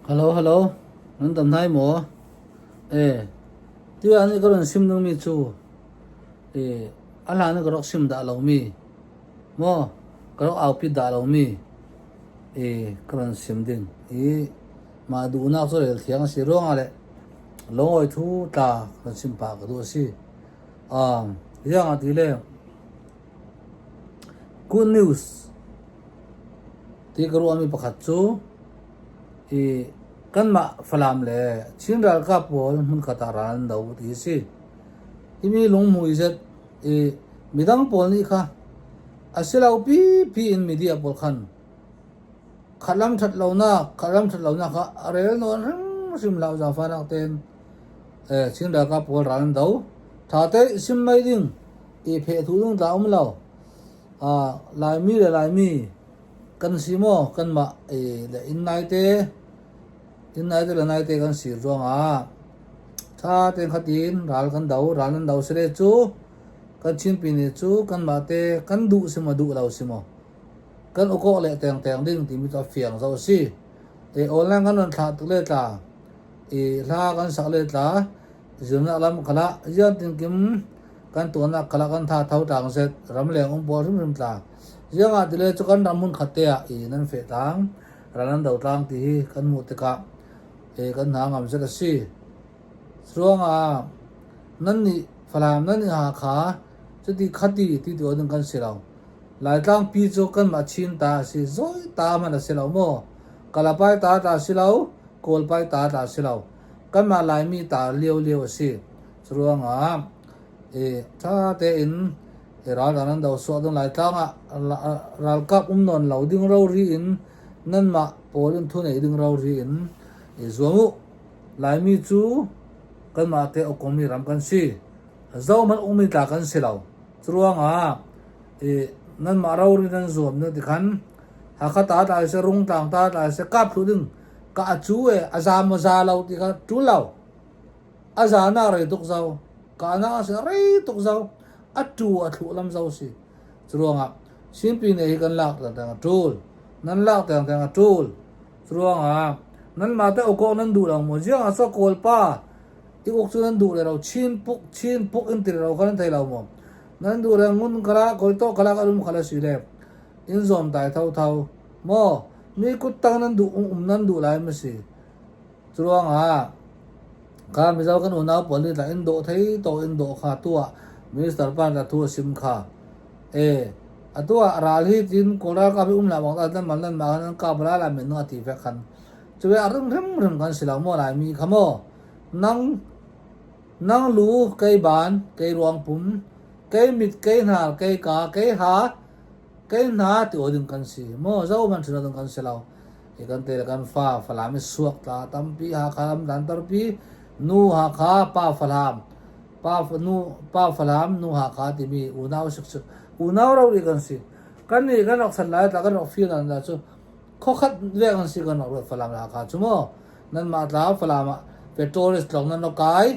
Hello hello, nan dam hnai maw? E, tiah nih ka run sim dingmi cu e, a hlan i ka rak sim dah lomi maw ka rak aupi dah lomi e, ka run sim ding i mah duhnak cu rel thiang a si ruangah le lungawi thu tla kan sim pah ka duh a si. Um, iang ti le Good news ti ka ruahmi pakhat cu i kanmah Falam le Chin ralkap pawl hmunkhat ah ral an do ti a si. Himi lunghmui zet i midang pawl nih kha a si lo pipi in media pawl khan khatlam ṭhat lonak khatlam ṭhat lonak kha a rel nawn hrimhrim lo zaangfahnak tein Chin ralkap pawl ral an do. Ṭha tein sim mei ding i pheh-thu ding tla um lo. Laimi le Laimi kan si maw kanmah le inn naite inn naite le naite kan si ruangah ṭha tein khatin ral kan do ral nan do sile cu kan Chinpi nih cu kanmah te kan duh si maw duh lo si maw kan ukawh le tengteng ding timi cu a fiang zo a si. E online kan ron thlah tuk le tla i hla kan sak le tla zirnak lam khala zian tinkim kan tuahnak khala kan tha tho tlang set ramleng um pawl hrimhrim tla ziangah tile cu kan ram hmun khat te ah i nan feh tlang ral nan do tlang ti hi kan hmuh tikah e kan hna ngam zet a si ruangah nan nih Falam nan nih Hakha cuti khati ti tu ding kan si lo Laitlang pi cu kanmah Chin ta a si zawi ta man a si lo maw Kalapai ta ta si lo Kawlpai ta ta si lo kanmah Laimi ta lio lio a si Curuangah i ṭha tein i ral nan do suah ding Laitlang ah ralkap um nawn lo ding rori in nanmah pawl in thu nei ding rori in i zuam u. Laimi cu kanmah te ukmi ram kan si. Zohhmanh ukmi tla kan si lo. Curuangah i nanmah rori nan zuam ding ti khan Hakha ta tlai seh, Rungtlang ta tlai seh, kap thlu ding ka a cu e a za maw za lo ti kha ṭul lo. A zanak rei tuk zau. Kahnak a si rei tuk zau. A tu a thluh lam zau si. Curuangah Chinpi ne hi kan lak tengteng a ṭul. Nan lak tengteng a ṭul. Curuangah nanmah teh ukawk nan duh lo maw? Ziang ah so Kawlpa i uk cu nan duh le lo Chin puk Chin puk in ti lo kha nan thei lo maw? Nan duh le ngun kala kawltaw kala ka um khala si le in zawm tai thotho maw? Mi kuttang nan duh um nan duh lai ma si? Curuangah kha Mizo kan unau pawl nih tah in dawh thei to in dawh kha tuah minister pa nih thu a sim kha. E atu ah ral hi tin Kawl ralkap hi um la bang nan man nan ma nan kap la la men nu ati vek khan. Cuve a rim hrim hrim kan si lo maw Laimi kha maw nang nang lu kei ban kei ruang pum kei mit kei hnar kei ka kei ha kei hna ti aw ding kan si maw zo man thin ding kan si lo i kan te le kan fa Falam i suak tla tampi Hakha lam dan tarpi nu Hakha pa Falam pa nu pa Falam nu Hakha timi unau sik sik unau ro ri kan si kan nih kan rak san lai tla kan rak feel an la cu khokhat ve kan si kan rak ruat Falam le Hakha cu maw nan mah tla Falam ah petrol tlong nan rak kai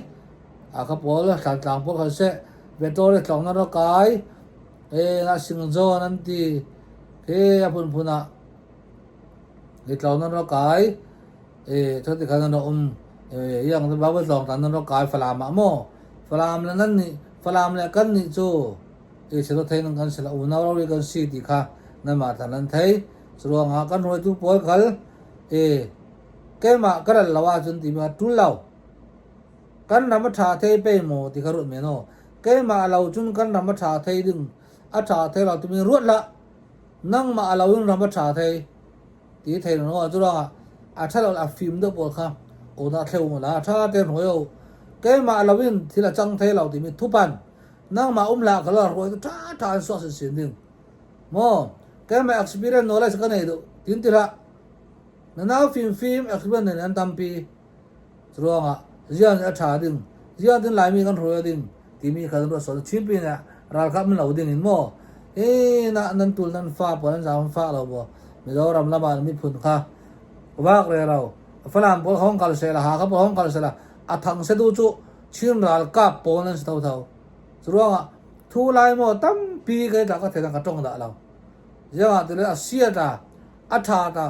Hakha pawl Thlantlang pawl khan seh petrol tlong nan rak kai E na singzawn an ti. He a phunphun ah litlo nan rak kai. E thati khan nan rak um. E yang Bible tlawng tan nan rak kai Falam ah maw? Falam le nan nih Falam le kan nih cu e silo thei nan kan sila unau rori kan si ti kha nan mah than nan thei. Curuangah kan hruaitu pawl khal e keimah ka ral lo ahcun timi kha ṭul lo. Kan ram a ṭha thei pei maw ti kha ruat men aw. Keimah lo cun kan ram a ṭha thei ding a ṭha thei lo timi ruat hlah. Nangmah a lo in ram a ṭha thei ti thei lo cu ruangah a ṭha lo a fim deuh pawl kha aw thleu la a ṭha tein hruai u. Keimah lo in thil a cang thei lo timi thupan nangmah um hlah ka lo hruai cu ṭha ṭha in suak sinsin ding. Maw keimah experience knowledge ka nei duh tin ti hlah. Na nau fimfim experience nei an tampi. Curuangah zian a ṭha ding, zian tin Laimi kan hruai ding timi kha ruat sual Chin pin ah ralkap min lo ding in maw e na nan tul nan fa pawl nan zaam fa lo maw Mizoram lam ah miphun kha vak re lo Falam pawl hong kal sela Hakha pawl hong kal sela a thang se tu cu Chin ralkap pawl nan si thotho. Curuangah thu lai maw tampi kai ta ka thei ka tong dah lo. Ziangah tile a sia ta a ṭha ta.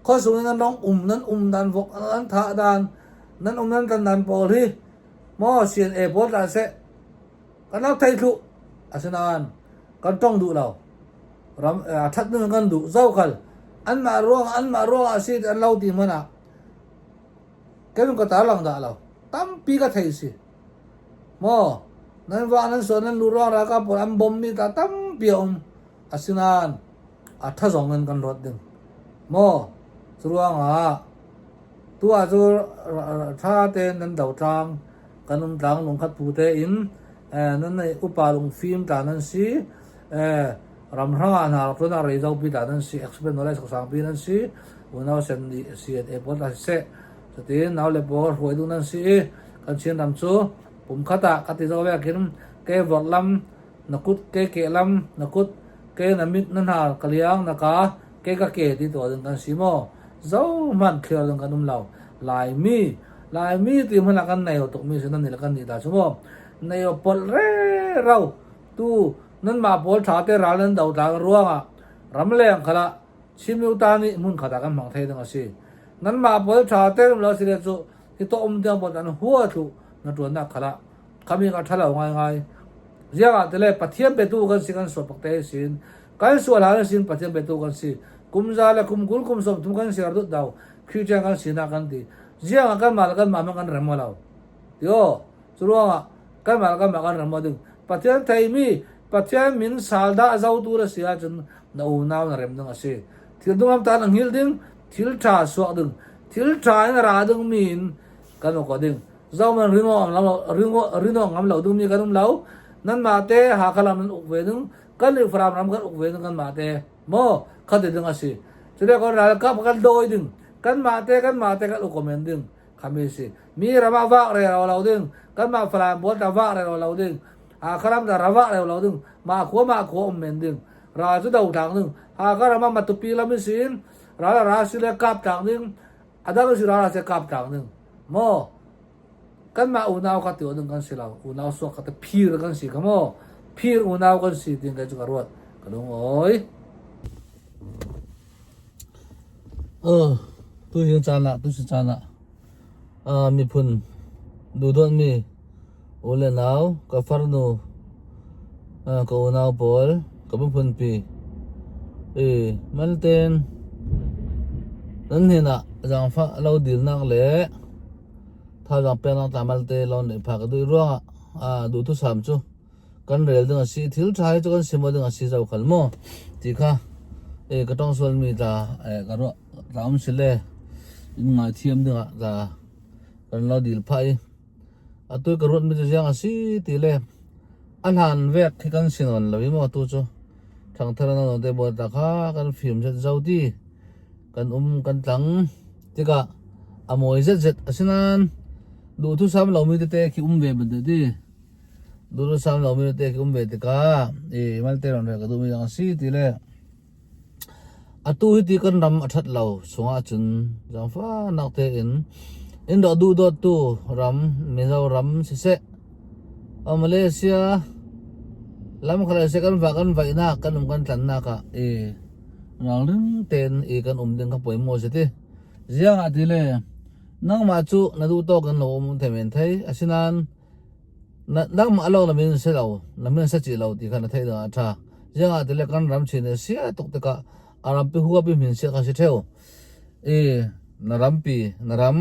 Khuasung in nan rong um nan um dan vok nan thah dan nan um nan tan dan pawl hi maw CNA pawl tla seh kan lo thei thlu. Asinain kan tong duh lo. Ram a that ning kan duh zo khal anmah ruang anmah ruang ah si an lo ti hmanh ah kan ka tar lang dah lo. Tampi ka thei si. Maw nan va nan suan nan lu ruang ralkap pawl an bom mi ta tampi a um. Asinain a ṭha zong in kan ruat ding. Maw cu ruangah tu ah cu ṭha tein nan do tlang kan um tlang lungkhat phu tein nan nei upa lungfim tla nan si ramhrang ah hna rak tlun ah rei zopi tla nan si expert knowledge sangpi nan si unau sen nih CNA pawl tla siseh cutin nau le pawl hruai ding nan si i kan Chin ram cu pumkhat ah ka ti zo ve khin ke vorh lam na kut ke ke lam na kut ke na mit na hnar ka liang na ka ke ka ke ti tuah ding kan si maw zohmanh thliar ding kan um lo Laimi Laimi ti hmanh ah kan nei tuk mi si nan ni le kan ni ta chu maw nei polh re rau tu nan mah pawl tha te ral nan do tlang ruangah ramleng khala Chin ta nih hmun khat ah kan hmang thei ding a si nan mah pawl tha te lo si le cu hi to um tiang pawl an hua thlu na tuan nak khala khami ka thalo ngai ngai ziangah tile Pathian petu kan si kan sual pakte sin kan sual hal sin Pathian petu kan si kum za le kum 20 kum 30 kan siar dut dau Christian kan si na kan ti ziangah kan mah kan mah kan rem lo tio curuangah kan mah kan mah kan rem ding Pathian theimi Pathian min sal dah zo tu ra si ahcun na unau na rem ding a si thil dungam ta na ngil ding thil tha suak ding thil tha in ra ding mi in kan uk ding zoman ringo ringo ringo ngam lo ding mi kan um lo nan ma te Hakha lam nan uk ve ding kan le Falam ram kan uk ve ding kan ma te mo khate ding asi chule kon ralkap kan doi ding kan ma te kan ma te kan uk komen ding khami si mi rama wak re ro lo ding kan ma Falam bol ta wak re ro lo ding Hakha ram ta rawa re lo ding ma khua ma khua um men ding ra chu do tang ding Hakha rama matupi lam sin ra ra si le kap tang ding adang si ra se kap tang ding maw kanmah unau kha ti ding kan si lo unau suak kha te phir kan si kha maw phir unau kan si tin kai chu ka ruat ka lung oi tu hi caan ah tu si caan ah miphun duhdawt mi u le nau ka farnu ka unau pawl ka miphun pi i malten nan hnenah zaangfah lo dilnak le thazaang peknak tlamal te lo neih phak ka duh ruangah duhthusam cu kan rel ding a si thil ṭha hi cu kan sim ding a si zo khal maw ti kha e ka tong sualmi tla e ka ruah tla um si le in ngai thiam dingah tla kan lo dil phah i atu ka ruat mi cu ziang a si ti le a hlan vek khi kan si nawn lo i maw tu cu ṭhangthar na te bawl ta kha kan fim zet zo ti kan um kan tlang tikah a mawi zetzet asinain duhthusam lomi tete khi um ve bantuk ti duhthusam lomi tete khi um ve tikah i malte ron rel ka duhmi zong a si ti le atu hi ti kan ram a ṭhat lo chungah cun zaangfahnak tein in rak duhdawttu ram Mizoram siseh Malaysia lam khat siseh kan vah kan vaihnak kan um kan tlannak ah i ralring tein i kan um ding kha pawimawh si ti. Ziang ah ti le nangmah cu na duh tawk in lo um thei men thei asinain nangmah lawng na min si lo na min sa chih lo ti kha na theih ding ah a ṭha. Ziang ah ti le kan ram chin i sia tuk tikah a rampi huap i min sia kha si ṭheo. I na rampi na ram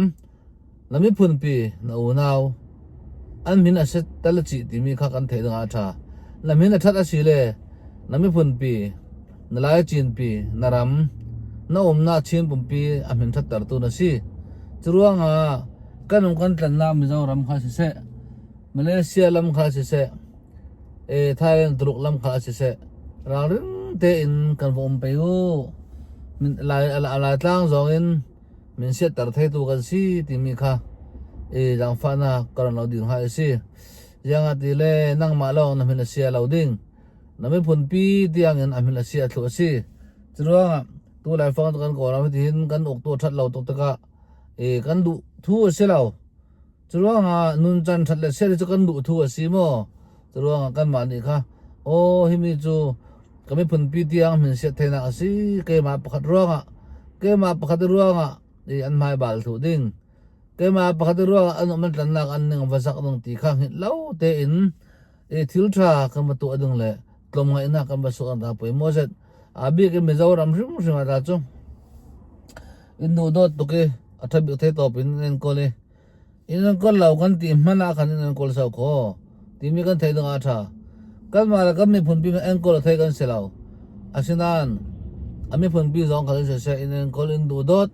na miphunpi na unau an min a si tal chih timi kha kan theih ding ah a ṭha. Na min a ṭhat a si le na miphunpi na Lai Cinpi na ram na umnak Chin pumpi a min ṭhattertu na si. Curuangah kan um kan tlannak Mizoram kha siseh, Malaysia lam kha siseh, Thailand Tuluk lam kha siseh, ralring tein kan va um pei u. Laitlang zong in min siatter theitu kan si timi kha i zaangfahnak ka ron lo ding ha a si. Ziangah ti le nangmah lawng na min a sia lo ding. Na miphunpi tiangin a min a sia thlu a si. Curuangah tu Laifang kan Kawlram hitin kan uktu a ṭhat lo tuk tikah i kan duh thu a si lo. Curuangah nuncan ṭhat le chiat hi cu kan duh thu a si maw? Curuangah kanmah nih kha aw himi cu ka miphunpi tiang min siat theinak a si keimah pakhat ruangah Keimah pakhat ruangah i an hmai bal thuh ding. Keimah pakhat ruangah an um an tlannak an ning va zak ding ti kha hngilh lo tein i thil ṭha kan va tuah ding le tlawmngaihnak kan va suak ta poi maw zet. A bik in Mizoram hrimhrim ah ta cu in duhdawt tuk i a ṭha bik thei tawp in enkawl i In enkawl lo kan ti hmanh ah khan in enkawl sau khaw timi kan theih ding ah a ṭha. Kanmah le kan miphunpi enkawl a thei kan si lo. Asinain a miphunpi zong kha in siseh in enkawl in duhdawt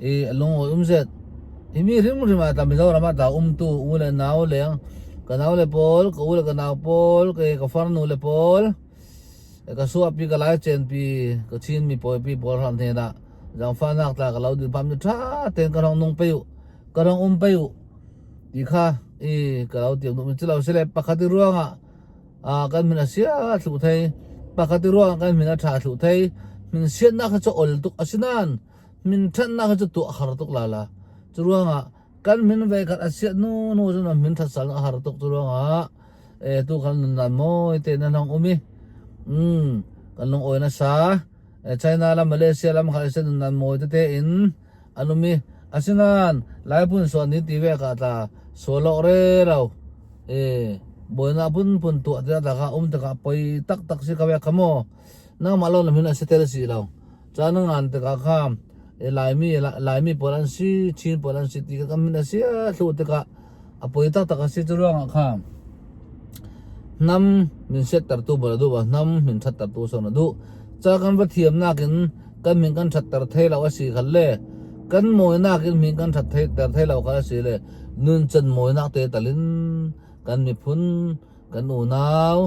i a lungawi um zet. Hi mi hrimhrim ah tla Mizoram ah tla umtu u le nau leng ka nau le pawl, ka u le ka nau pawl, ke ka farnu le pawl, ka suahpi ka laichenpi ka Chinmi pawipi pawl hram hnen ah zaangfahnak tla ka lo dirpam cu ṭha tein ka rong nung pe u. Ka rong um pei u ti kha i ka lo tiam duhmi cu lo sile pakhat i ruangah kan min a sia thlu thei pakhat i ruangah kan min a ṭha thlu thei min siannak hi cu ol tuk asinain min ṭhatnak hi cu tuah har tuk la la cu ruangah kan min ve khat a siat nu nu cun min ṭhat sal a har tuk cu ruangah e tu kan nun dan mawi te nan hong um i kan lung awi nasa China lam Malaysia lam kha se nun dan mawi tete in an um i asinain Laiphun suan ni ti ve ka tla sualok re lo e buainak phunphun tuah ti ta kha um tikah poi taktak si ka ve kha maw nangmah lo lam hin a si tel si lo ca na ngan tikah kha e Laimi Laimi pawl an si Chin pawl an si ti ka min a si thlu tikah a poi taktak a si cu ruangah kha hnam min siattertu bal a duh ba hnam min ṭhattertu son a duh ca kan va thiamnak in kan min kan ṭhatter thei lo a si khal le kan mawinak in min kan ṭhat ter thei lo khal a si le nuncan mawinak te talin kan miphun kan unau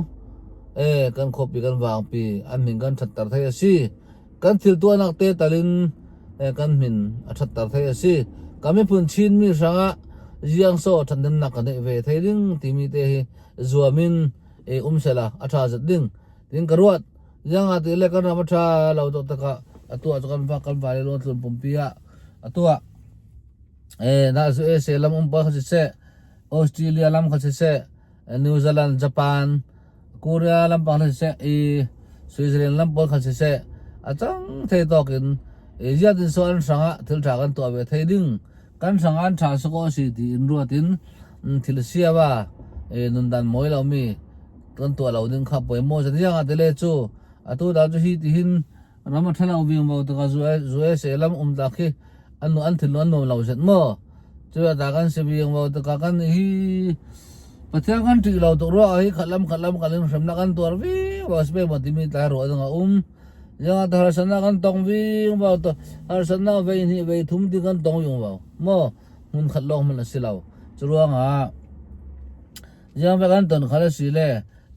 e kan khuapi kan vangpi an min kan ṭhatter thei a si kan thil tuahnak te talin kan min a ṭhatter thei a si kan miphun Chinmi hrangah ziangso ṭhathnemnak kan neih ve thei ding timi te hi zuam in um sela a ṭha zat ding tin ka ruat Ziangah ti le kan ram a ṭha lo tuk takah atu ah cu kan va kan vai le tlun pumpi ah atu ah na zu ese lam um pa kha siseh Australia lam kha siseh New Zealand Japan Korea lam pa kha siseh i Switzerland lam pawl kha siseh a cang thei tawk in ziat in so an hrang ah thil ṭha kan tuah ve thei ding kan hrang an ṭha sako si ti in ruat in thil sia ba nundan mawi lo mi kan tuah lo ding kha poi maw zan ah tele cu atu da cu hi ti hin ram a thalo ving mo taka USA lam um ta khi an an thin an nuam lo zet mo chu da kan si ving mo taka kan hi Pathian kan ṭih lo tuk ruah hi khatlam khatlam kan in hremnak kan tuar vi wa spe mo timi tlai ro ding a um yang a harsatnak kan tong ving wa to harsatnak vei hnih vei thum ti kan tong yung wa mo hmun khat lawng man a si lo cu ruangah Ziang vek an ton khal a si le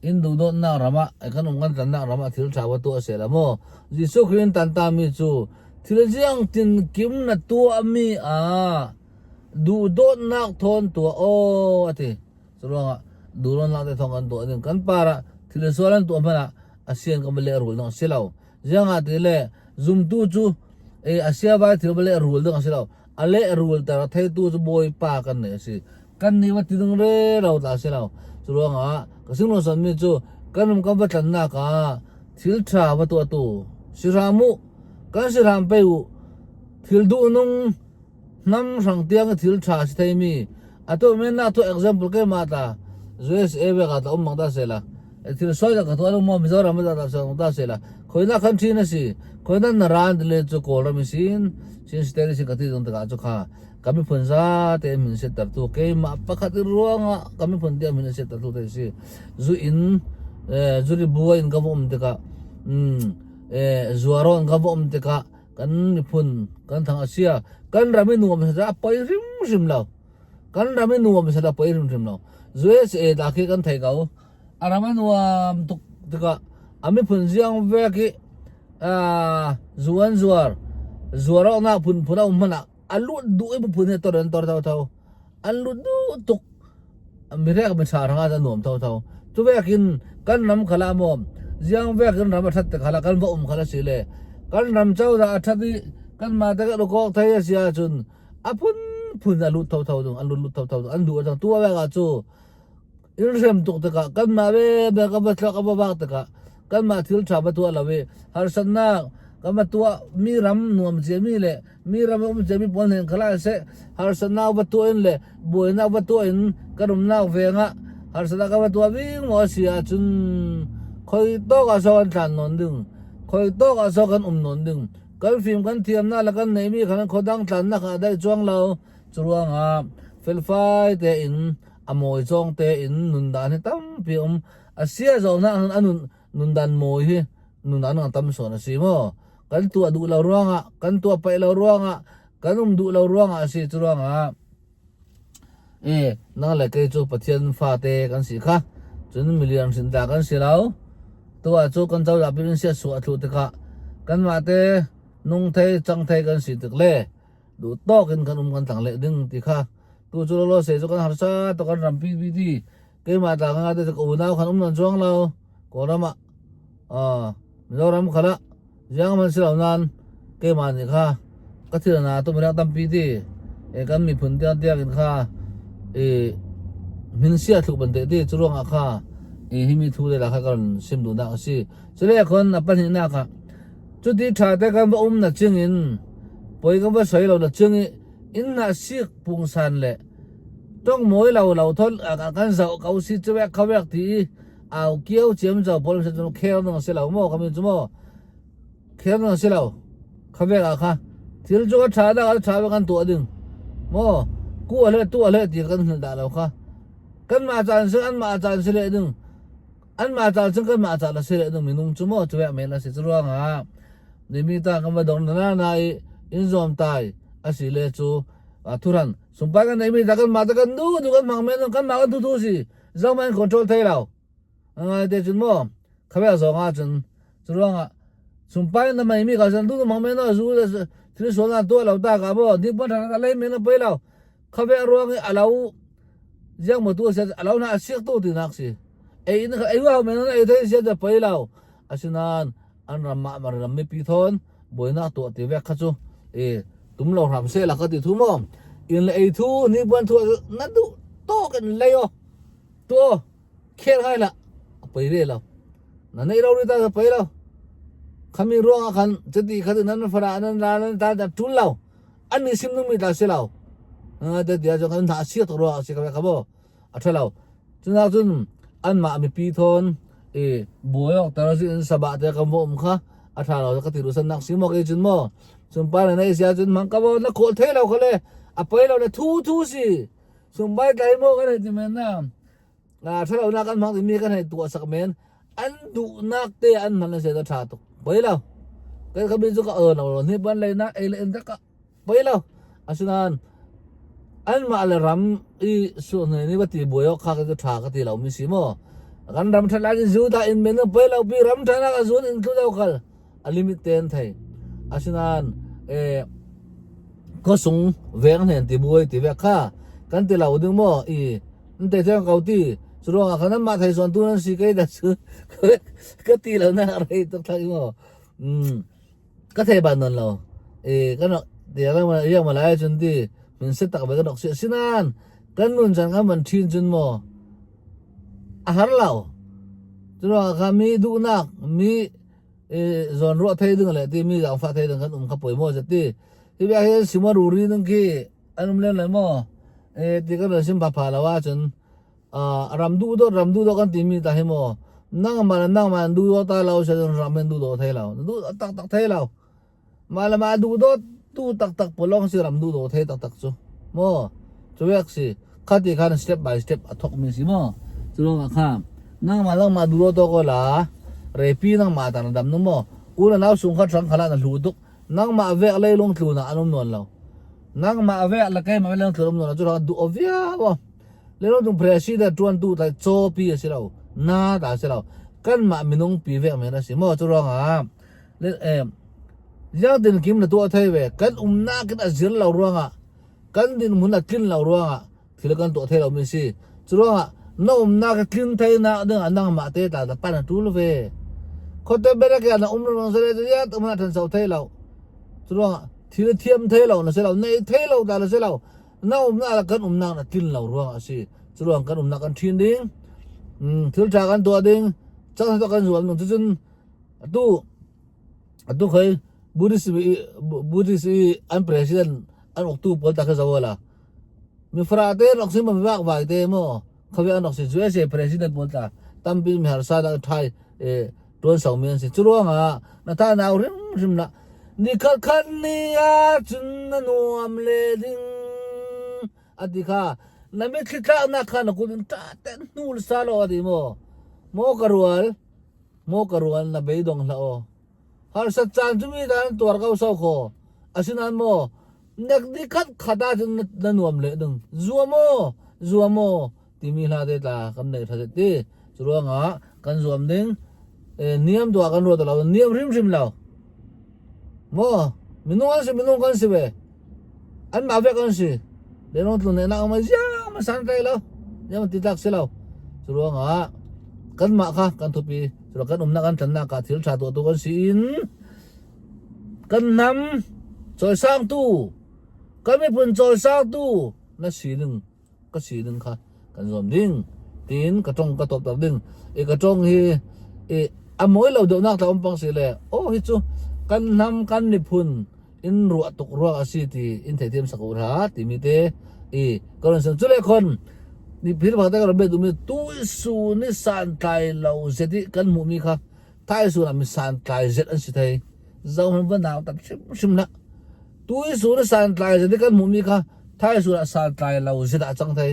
inn duhdawtnak ram ah kan um kan tlannak ram ah thil ṭha va tuah seh la maw Jesuh Khrih in tantami cu thil ziang tin kim na tuahmi ah duhdawtnak thawn tuah aw a ti. Curuangah duhdawtnak te thawng kan tuah ding kan par ah thil sual an tuah hmanh ah a sian kan va lehrul ding a si lo. Ziang ah ti le zumtu cu a sia vai thil va lehrul ding a si lo. A lehrul ter a theitu cu Bawipa kan nei a si. Kan nih va ti ding re lo ta si lo. Cu ruangah ka singlo sanmi cu kan um kan va tlannak ah thil ṭha va tuahtu si hram u. Kan si hram pei u. Thil duhnung hnam hrang tiang i thil ṭha si theimi atu men na tu example keimah ta USA ve ka ta um mang ta sela thil soi da ka tu mo Mizoram da ta sa ta sela khoina country na si khoina na ran le chu Kawlram sin Chin state sin ka ti dong ta chu kha ka miphun za te min setter tu keimah pakhat ruangah ka miphun te min setter tu te si zu in zuri buai in ka um tikah zuaron ka um tikah kan miphun kan thang asia kan ram i nuam sa poi hrim hrim lo kan ram i nuam sa poi hrim hrim lo USA da khi kan thei ko a ram a nuam tuk tikah a miphun ziang vek i zu an zuar zuar awknak phunphun a um hmanh ah a lut duh i miphun he tor an tor thotho an lut duh tuk mirek mi ṭha hrangah a nuam thotho cu vek in kan ram khala maw ziang vek in ram a ṭhat te khala kan va um khala si le kan ram cozah a ṭhat i kan mah te kan ukawk thei a si ahcun a phunphun a lut thotho ding an lut lut thotho an duh a tu vek ah cu In hrem tuk tikah kanmah ve kan va thlak a va vak tikah kanmah thil ṭha va tuah lo i harsatnak Kan va tuah mi ram nuam ciami le mi ram a um ciami pawl nih khala seh harsatnak va tuah in le buainak va tuah in kan umnak veng ah harsatnak kan va tuah ving maw a si ahcun khoi tawk ah so kan tlan nawn ding, khoi tawk ah so kan um nawn ding. Kan fim kan thiamnak le kan neihmi khan khuadang tlannak ah dai cuang lo. Curuangah felfai tein a mawi cawng tein nundan hi tampi a um. A sia zawhnak a nun nundan mawi hi nundan ang tam sawn a si maw? Kan tuah duh lo ruangah, kan tuah paih lo ruangah, kan um duh lo ruangah a si. Curuangah e nang le kei cu Pathian fate kan si kha. Cun milian hrin ta kan si lo. Tuah cu kan cozah pin sia suah thlu tikah kanmah te nung thei cang thei kan si tik le duh tawk in kan um kan tlang leh ding ti kha tu cu lo se cu kan harsa to kan rampi bi ti keimah ta nga te ka unau khan um nan chuang lo Kawlram ah Mizoram khala ziang man si lo nan keimah nih kha ka thil na tu mirak tampi ti e kan miphun tiang tiang in kha e min sia thluk ban te ti cu ruang ah kha e himi thu le la kha kan sim duh nak a si chule khon a pahnih nak ah Cuti ṭha te kan va um na cing in poi kan va soi lo na cing i inn ah sik pungsan le tong mawi lo lo thon kan zoh ko si cuwek khawek ti i au kiau ciam zo pawl se cu khel nang si lo maw kami cu maw khel nang si lo khawek ah kha thil cu a ṭha dah a ṭha kan tuah ding maw ku a le tu a le ti kan hngal dah lo kha kan mah caan si an mah caan si le ding Anmah ca cun kanmah ca a si le minung cu maw cuek men a si. Curuangah nimi ta kan va dong na na i in zuam tai a si le cu thuran sumpai kan neimi ta kanmah ta kan du du kan hmang men kanmah kan tu tu si zohmanh in control thei lo. Ngai te cun maw khabel zong ah cun curuangah sumpai na mei mi ka zan du hmang men zu thil sual na tuah lo ta ka maw ni pon thang ka lei men a poi lo khabe ruang i alo ziang maw tu a alo na a siak tu ti nak si. Ei in ei wa men ei thei sia da pei lo. Asinain an ram mah mar ram mipi thawn buainak tuah ti vek kha cu e tum lo hram se la ka ti thu mo. In le ei thu ni buan thu na du tawk in lei o. Tu khel ngai la pei ve lo. Na nei ro ri ta pei lo. Khami ruang ah khan chati kha nan fara nan ra nan ta ta tul lo. An ni sim nung mi ta si lo. Da dia jo kan na siak to ro si ka ka bo. A ṭha lo. Cunak cun anmah mipi thawn i buai awk tar si in sabah te kan va um kha a ṭha lo ka ti rusannak si maw kei cun maw sunpar na nei sia cun mang ka bo na kawl thei lo kha le a poi lo le thu thu si sumbai tlai maw kan hei ti men na na ṭha lo na kan hmang timi kan hei tuah sak men an duhnak te an hman se da ṭha tuk poi lo kai kha bin cu ka lo lo ni ban lei na ei le in ka Poi lo. Asinain anmah le ram i suhne nih va ti buai awk kha cu ṭha ka ti lomi si maw? Kan ram ṭhat lai Judah in men poi lo pi ram ṭhanak a zun in tlu lo kal a limit te an thei. Asinain eh khuasung veng hnen ti buai ti vek kha kan ti lo ding maw i nan te thiang ko ti cu ruangah khan anmah thei zawn tu nan si kei da cu ka ti lo na rei tuk thai maw Ka thei bal nawn lo. I kan rak riak ma lai cun ti min set tak ve kan rak si. Asinain kan nun caan kan van ṭhin cun maw a har lo. Curuangah kha mi duhnak, mi zawnruah thei ding le ti mi zaangfah thei ding kan um kha poi maw zati. Hi bia hi simo ruri ding khi an um lem lai maw? Ti kan sim phapha lo ahcun ram duh dawt ram duh dawt kan timi ta hi maw nangmah le nangmah duh dawt ta lo se ram hin duh dawt thei lo duh tak tak thei lo mah le mah duh dawt tu tak tak polong si ram duh dawt thei tak tak cu maw cuwek si khati khan step by step a thok mi si maw cu kha nangmah nangmah duh dawt ko la repi nangmah ta na dam nu maw u na nau sung kha thang khala na hlu tuk nangmah vek leilung tlu na anum non lo nangmah vek la keimah leilung tlu um non cu duh ovia bo Leilung president ṭuantu tlai cawpi a si lo, na ta a si lo. Kanmah minung pi vek men a si maw? Cu ruangah ziangtin kim na tuah thei ve. Kan umnak in a zir lo ruangah, kan dinhmun a tlin lo ruangah thil kan tuah thei lomi si. Cu ruangah na umnak a tlin thei nak ding ah nangmah te ta na pan a ṭul ve. Khuate berek na um ruang sale ya tu mana ṭhancho thei lo. Cu ruangah thil thiam thei lo na si lo, nei thei lo ta na si lo. Na umnak le kan umnak na tlin lo ruangah a si. Cu ruang kan umnak kan ṭhin ding, thil ṭha kan tuah ding, cang kan zuam ding. Cucun atu atu khoi. Buddhist Buddhist i an president an uktu pawl ta kha zo la. Mi fra te rak si ma mi vak vai te mo khawe an rak si USA president pawl ta tampi mi harsa da thai e tuan sau mi an si. Curuangah na ta nau hrim hrim na ni khat khat ni ah cun na nuam le ding ati kha na mitthli tlaknak kha na kut in ta ten hnul sa lo ati mo mo ka rual mo ka rual na beidong hlah aw harsat caan cu mi dan tuar ko so kho asinain maw nek ni khat khat ah cun na nuam le ding zuam aw zuam aw timi hla te tla kan nei tha ti cu ruangah kan zuam ding niam dua kan ruat lo niam hrimhrim lo maw minung an si minung kan si ve an mah vek an si lenong tlun ne nak ma ziang ma san kai lo ziang ti tlak si lo cu ruangah kan mah kha kan thupi cu kan umnak kan tlannak ka thil tha tuah tu kan si in kan hnam cawisangtu kan miphun cawisangtu na sining ka sining kha kan zuam ding tiin ka tong ka top ding i ka tong hi i a mawi lo deuhnak ta um pang si le oh hi cu kan hnam kan miphun in ruah tuk ruang a si ti in theithiam sak u hra timi te i ka ron san chule khon ni phir bak te ka ron be dumi tu su ni san tlai lo zeti kan hmu mi kha thai su na mi san tlai zet an si thei zo han va nau tak hrim hrim na Tu i sur i santlai zet i kan hmuhmi kha thaisur ah santlai lo zet ah cang thei.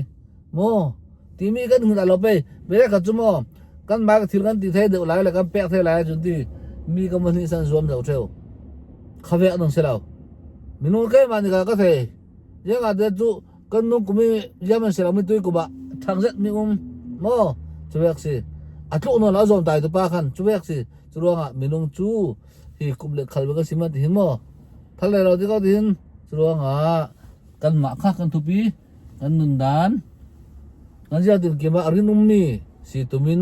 Maw timi kan hmun ah lo pei bia khat cu maw kan mah thil kan ti thei deuh lai le kan pek thei lai cun ti mi ka van nih san zuam lo theu. Khavek nang si lo. Minung keimah nih ka thei. Yang ah cu kan nung kum i yaman si lo mi tui kum ah thang zet mi um maw chuvek si. A tluk nawn a zawm tai tu pa khan chuvek si. Cu ruangah minung cu hi kum le khal ka si ma ti hin maw thal le lo ti ko tin curuangah kanmah kha kan thupi kan nundan kan zia tin kim ah rin ummi si tumin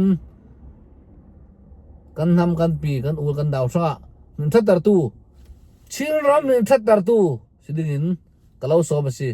kan hnam kan pi kan ul kan dau hrangah min thattertu Chinram min thattertu si ding in ka lo sawm a si.